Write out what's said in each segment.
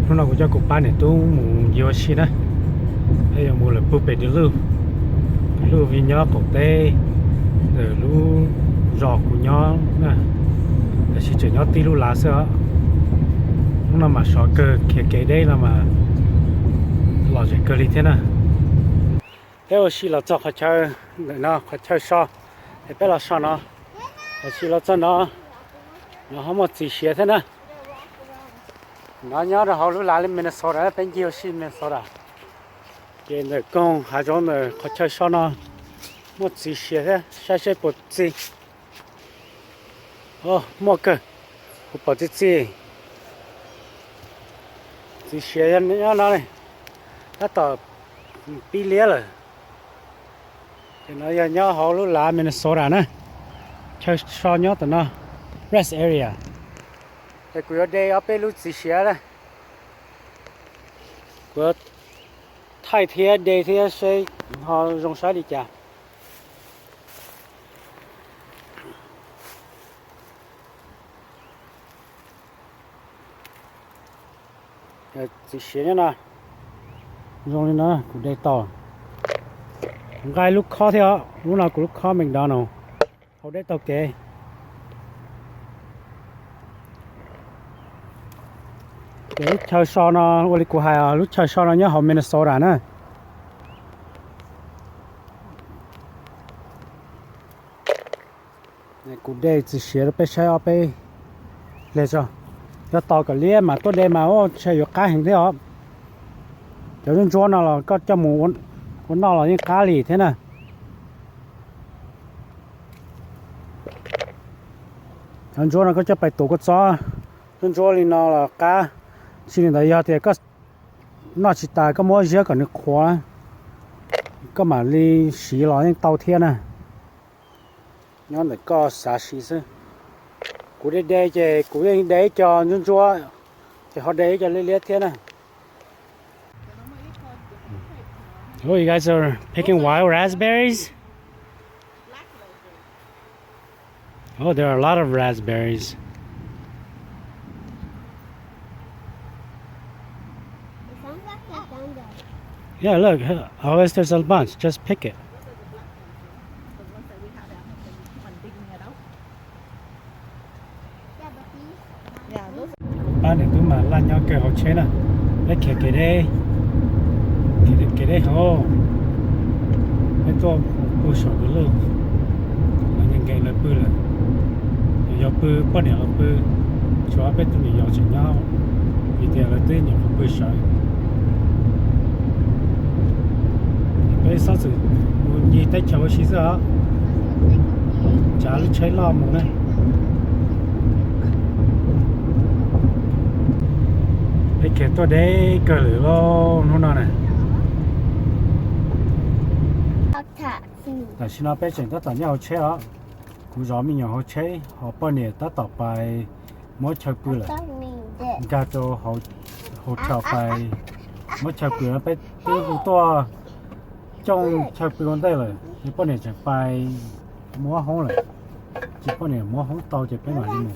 Hnub no kuv coj kuv pab niam tub mus ncig ua si na, peb yuav mus lawm pug pem Duluth. Duluth nyob qaum teb ntawm lub zos kuv nyob na, tab sis tseem nyob tib lub lav xwb os. Hnub no mas sov kawg, khiav kev deb no mas lom zem kawg li thiab na. Peb ua si los txog qhov chaw ntawm no, qhov chaw so, es peb los so no, ua si los txog no, no ho muaj txiv siav thiab na. No nyob rau hauv lub lav Minnesota, peb ncig ua si Minnesota. Ces ntawm koog hav zoov ntawm qhov chaw so no muaj txiv siav thiab, saib seb puas txi. Muaj kawg, kuv pom txi txi. Txiv siav nyob no ne, tab tom pib liab lawm. Ces no yog nyob hauv lub lav Minnesota na, chaw so nyob tam no, rest area. Es kuv yuav de ob peb lub txiv siav na, kuv yuav thaij thiab de thiab seb ho zoo saib li cas. Txiv siav nyob no, zoo li no kuv de tau. Kuv nqa lub khob thiab os, lub no kuv lub khob McDonald, hau deb tau kev. Ces lub chaw so no, ua li kuv hais os, lub chaw so no nyob hauv Minnesota na. Kuv de txiv siav rau peb saib ob peb pliag tso. Yog tos kom liab mas tuaj de mas ua ntshe yuav qab heev thiab os. Cov ntsuab ntsuab no los koj coj mus ua noj los yeej qab li thiab na. Cov ntsuab no koj coj pais tuav kua txob, ntsuab ntsuab li no los qab. Tsis li ntawd yog tias koj noj tsis tas koj muab ziab kom nws qhuav, koj mam li siv los yeej tau thiab na. Nyob ntawm koj xav siv xwb. Kuv de de ces kuv yeej de ib co ntsuab ntsuab, ces ho de ib co liab liab thiab na. Oh, you guys are picking wild raspberries? Oh, there are a lot of raspberries. Yeah, look, always there's a bunch. Just pick it. Pab niam tub mas laj nyob kawg hauv tsheb na, peb khiav kev deb, khiav kev deb hauv, peb tuaj pw saum tus luj, lawv nkees lawv pw lawm, yog pw poj niam los pw, tshuav peb tus niam yau tseem nyob, vim tias lawv twb nyuam qhuav pw sawv. Peb xob txwm mus ncig teb chaws ua si xwb os, tsav lub tsheb loj mus na. Peb khiav tuaj deb kawg lawm lauj hnub no na. Tam sim no peb tseem tab tom nyob hauv tsheb os. Kuv zov me nyuam hauv tsheb, ho poj niam tab tom pais muab chaw pw lawm, nkag rau hauv thaum pais muab chaw pw no. Peb twb hu tuaj cooj chaw pw ua ntej lawm, ces poj niam tseem pais muab hoob lawm, ces poj niam muab hoob tau ces peb mam li mus.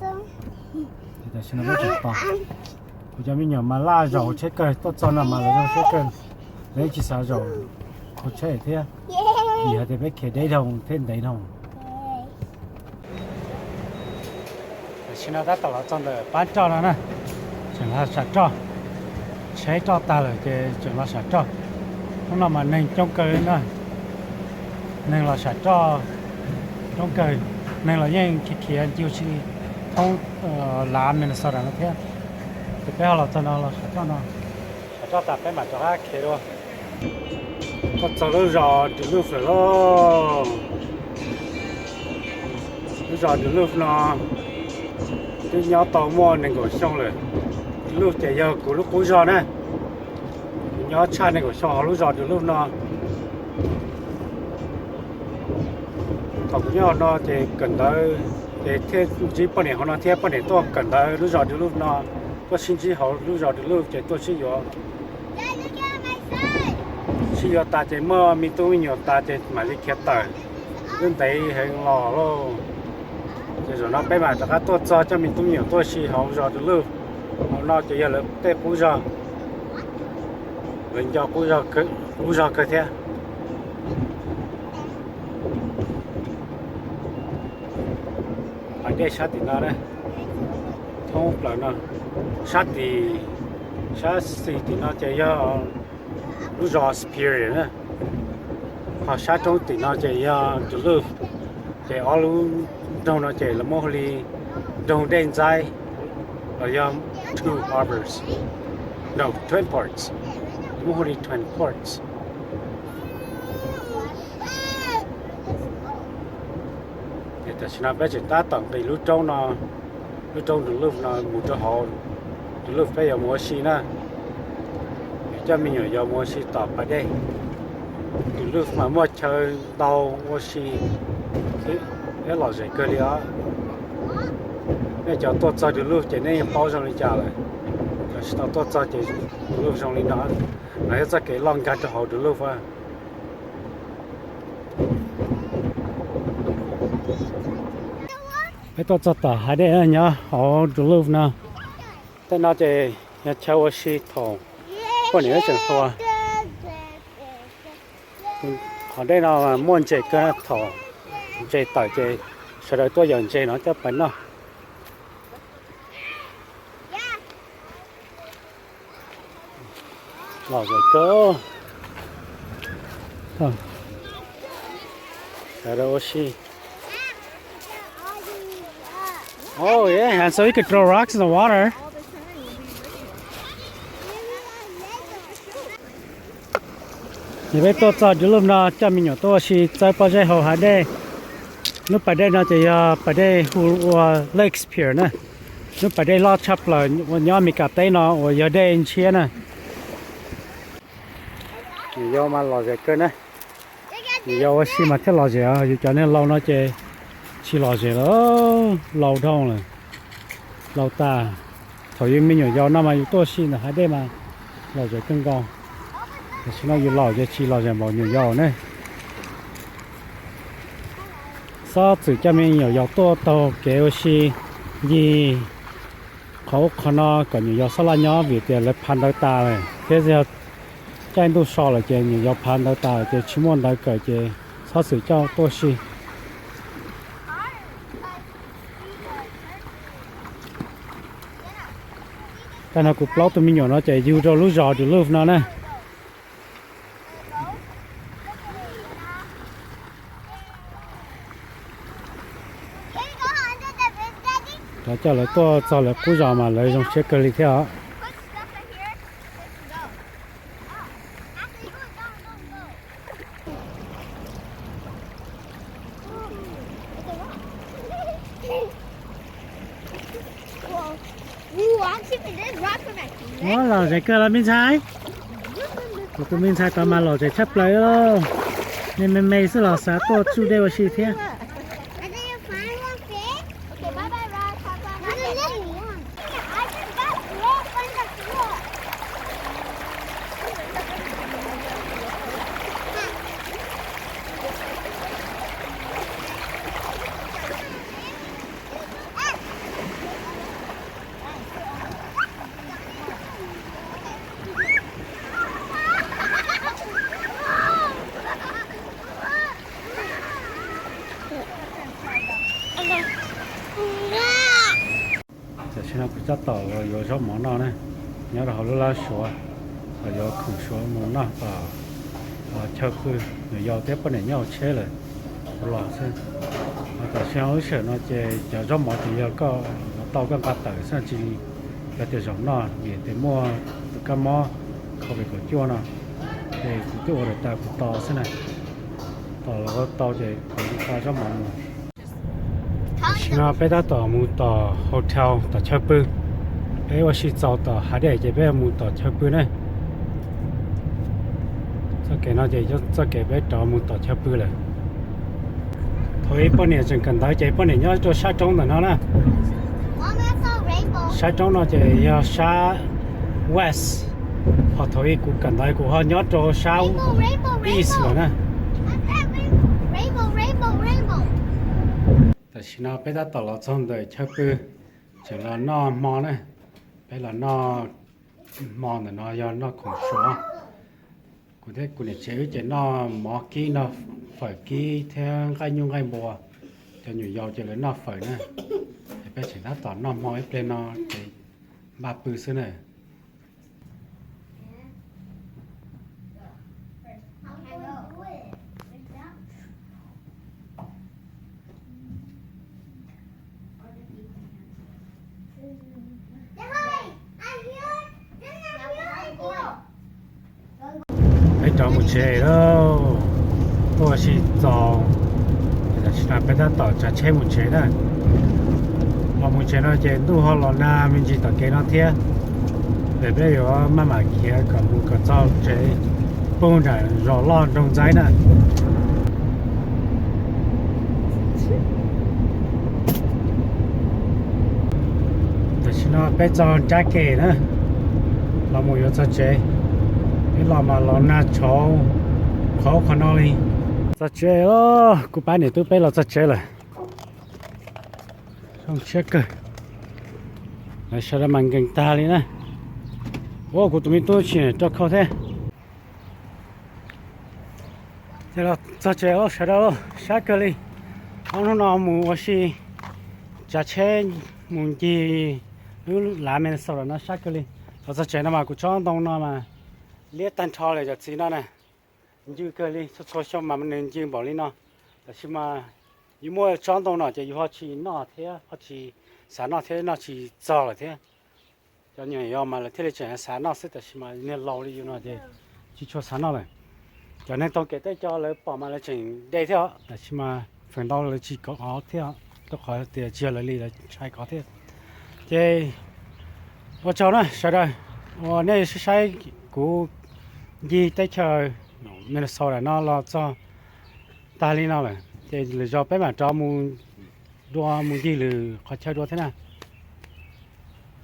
Ces tam sim no peb tseem tos. Kuv cov me nyuam mas laj zaum hauv tsheb kawg, tuaj txog no mas lawv zoo siab kawg, lawv yeej tsis xav zaum hauv tsheb thiab, vim hais tias peb khiav deb dhau thiab ntev dhau. Tam sim no tab tom los txog ntawm pab roj no na, tseem los sam roj, tsheb roj tag lawm ces tseem los sam roj. Hnub no mas neeg coob kawg na, neeg los sam roj coob kawg, neeg los yeej khiav khiav ncig ua si thoob lav Minnesota no thiab. Ces peb ho los txog no los sam roj no, sam roj tas peb mam rov qab khiav dua. Tuaj txog lub zos Duluth lawm lauj. Lub zos Duluth no twb nyob tau muaj nees nkaum xyoo lawm. Duluth ces yog kuv lub qub zos na. Kuv nyob tshaj nees nkaum xyoo hauv lub zos Duluth no. Thaum kuv nyob hauv no ces kawm ntawv, ces thiaj ntsib poj niam hauv no thiab, poj niam tuaj kawm ntawv lub zos Duluth no, tuaj sib ntsib hauv lub zos Duluth ces tuaj sib yuav. Sib yuav tas ces muaj me tub me nyuam tas ces mam li khiav tawm, twb ntev heev los lauj. Ces zaum no peb mam rov qab tuaj txog coj me tub me nyuam tuaj si hauv zos Duluth. Hauv no ces yog lawv tej qub zos. Lawv nco qub zog kawg thiab. Pas dej sab tim no na, thoob plaws no, sab tim, sab xis tim no ces yog lub zos Superior na, ho sab roob tim no ces yog Duluth. Ces ob lub nroog no ces lawv muab hu li nroog dej ntxaib, los yog two harbors, no, twin ports, lawv muab hu li twin ports. Ces tam sim no peb tseem tab tom nqis lub roob no, lub roob Duluth no mus rau hauv Duluth peb yuav mus ua si na. Yuav coj me nyuam yaus mus ua si tom pas dej. Duluth mas muaj chaw ntau ua si thiab lom zem kawg li os. Nej cov tuaj txog Duluth ces nej yeej paub zoo li cas lawm. Cov tsis tau tuaj txog ces Duluth zoo li no. No yog txoj kev loj nkag rau hauv Duluth. Peb tuaj txog tom hav dej nyob hauv Duluth no. Tej no ces yog chaw ua si thaum poj niam tseem hluas. Qhov dej no muaj ntses kawg, thaum ntses tawm ces sawv daws tuaj yawm ntses no coj pais noj. Lom zem kawg. Sawv daws ua si. Oh yeah, and so you could throw rocks in the water. Ces peb tuaj txog Duluth no coj me nyuam tuaj ua si txawb pob zeb hauv hav dej. Lub pas dej no ces yog pas dej hu ua Lake Superior na. Lub pas dej loj tshaj plaws uas nyob Amelikas teb no uas yog dej ntshiab na. Nyuam yaus mas lom zem kawg na. Nyuam yaus ua si mas thiaj lom zem, yus cov neeg laus no ces tsis lom zem lawm, laus dhau lawm, laus tas. Thaum yus me nyuam yaus no mas yus tuaj ua si ntawm hav dej mas lom zem kawg nkaus. Tam sim no yus laus ces tsis lom zem npaum nyuam yaus ne. Xob txwm coj me nyuam yaus tuaj taug kev ua si ncig qhov ub qhov no kom nyuam yaus xob laj nyob vim tias lawv phav ntawv tas lawm thiab yog caij ntuj so lawm ces nyuam yaus phav ntawv tas lawm ces tsis muaj ntawv kawm ces xob txwm coj tuaj ua si. Tag no kuv plaub tus me nyuam no ces yug rau lub zos Duluth no na. Cov coj lawv tuaj txog lawv qub zos mas lawv zoo siab kawg li thiab os. Ua, lom zem kawg los me ntxhais. Kuv tus me ntxhais tod mas lom zem tshaj plaws. Nej me me xwb los xav tuaj tsuj dej ua si thiab. Tam sim no kuv tab tom los yuav zaub mov noj na, nyob rau hauv lub lab suav, los yuav khoom suav mus noj tom chaw pw. Nyuam yaus thiab poj niam nyob hauv tsheb lawm, kuv los xwb. Tam sim no lub sij hawm no ces cov zaub mov ces yog koj tau koj nqa tawm xwb, tsis yog tias zaum noj vim tias muaj tus kab mob covid kaum cuaj no, ces kuv twb ua daim tas kuv tos xwb na. Tos los tau ces kuv nqa zaub mov mus. Tam sim no peb tab tom mus tom hotel tom chaw pw. Peb ua si txaus tom hav dej ces peb mus tom chaw pw na. Txoj kev no ces txoj kev peb rov mus tom chaw pw lawm. Thaum ub poj niam tseem kawm ntawv ces poj niam nyob rau sab roob ntawm no na. Sab roob no ces yog sab west, ho thaum ub kuv kawm ntawv kuv ho nyob rau sab east lawm na. Tam sim no peb tab tom los txog ntawm chaw pw, tseem los noj hmo na. Peb los noj hmo ntawm no yog noj khoom suav. Kuv thiab kuv niam tsev wb ces noj mov kib, noj fawm kib thiab nqaij nyuj nqaij npua. Cov nyuam yaus ces lawv noj fawm na. Ces peb tseem tab tom noj hmo ib pliag no ces npaj pw xwb na. Peb rov mus tsev lawm, tuaj ua si txaus, tam sim no peb tab tom tsav tsheb mus tsev na. Los mus tsev no ces ntuj ho los nag me ntsis tom kev no thiab, ces peb yuav maj mam khiav kom mus kom txog tsev puag nram zos loj nroog ntxaib na. Tam sim no peb txog nrab ke na, los mus yuav txog tsev, peb los mas los nag tshauv qhov qhov no li. Txog tsev, kuv pab niam tub peb los txog tsev lawm. Zoo siab kawg, lawv sawv daws mas nkees tag li na. Ua kuv tus me tub tsis rau khau thiab. Los txog tsev sawv daws, sab kawg li. Ob hnub no mus ua si tsav tsheb mus ncig lub lav Minnesota no sab kawg li. Los txog tsev no mas kuv tsob ntoo no mas liab tag nrho li cov txiv no na. Ncw kawg li, txhua txhua xyoo mas nws ncw npaum li no. Tab sis mas yus muaj tsob ntoo no ces yus ho tsis noj thiab ho tsis xav noj thiab, noj tsis txog lawm thiab. Cov nyuam yaus mas lawv thiaj li tseem xav noj xwb, tab sis mas niag laus li yus no ces tsis tshua xav noj lawm. Cov neeg taug kev tej co lawv pom mas lawv tseem de thiab os, tab sis mas feem ntau lawv tsis kov thiab, rau qhov tias tsis yog lawv li, lawv ntshai kov thiab. Ces ua tsaug na sawv daws uas nej saib saib kuv ncig teb chaws Minnesota no los txog tag li no lawm, ces lwm zaus peb mam rov mus dua mus ncig lwm qhov chaw dua thiab na.